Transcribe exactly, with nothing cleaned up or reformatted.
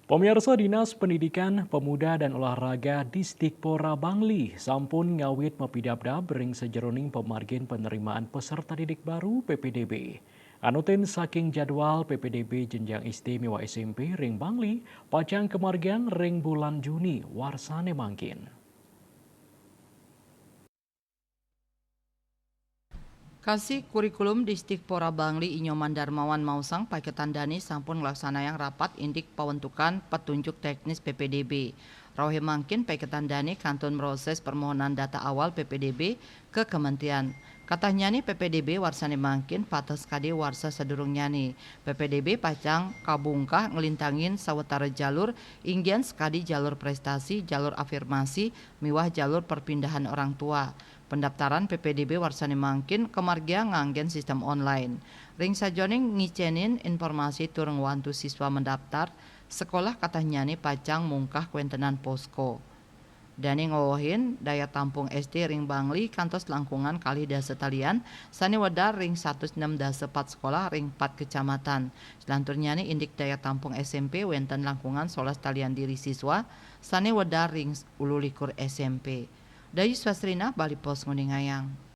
Pemirsa, Dinas Pendidikan, Pemuda dan Olahraga Disdikpora Bangli sampun ngawit mapidabdab ring sajeroning pamargin penerimaan peserta didik baru, P P D B. Anutin saking jadwal, P P D B jenjang S D miwah S M P ring Bangli pacang kamargiang ring bulan Juni warsane mangkin. Kasih Kurikulum Disdikpora Bangli I Nyoman Darmawan maosang, paiketan dane sampun nglaksanayang rapat indik pawentukan petunjuk teknis P P D B. Rauhe mangkin, paiketan dane kantun mroses permohonan data awal P P D B ke kementerian. Katahnyane, P P D B warsane mangkin pateh sakadi warsa sadurungnyane. P P D B pacang kabungkah nglintangin sawetara jalur, inggian sakadi jalur prestasi, jalur afirmasi, miwah jalur perpindahan orang tua. Pendaftaran P P D B warsane mangkin kamargiang nganggen sistem online. Ring sajeroning ngicenin informasi tur ngwantu siswa mendaftar, sekolah katahnyane pacang mungkah kawentenan posko. Dane ngowehin daya tampung S D ring Bangli kantos langkungan kalih dasa talian, sane wedar ring satus nem dasa pat sekolah ring pat kecamatan. Selanturnyane indik daya tampung S M P wenten langkungan solas talian diri siswa, sane wedar ring ulu likur S M P. Dayu Swasrina, Bali Post, nguningayang.